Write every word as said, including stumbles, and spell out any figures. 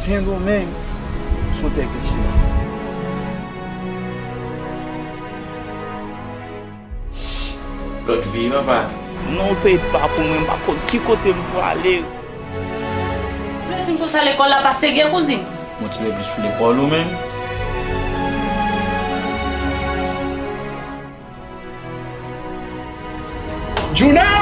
Sendomeng sou tè klise. Lòt vi, papa. Non, peyi pa pou mwen, m pa konn ki kote m pou ale. Vle di m konsa lekòl la pa serye, kouzin? Bon, ti bebe sou lekòl ou menm. Djouna!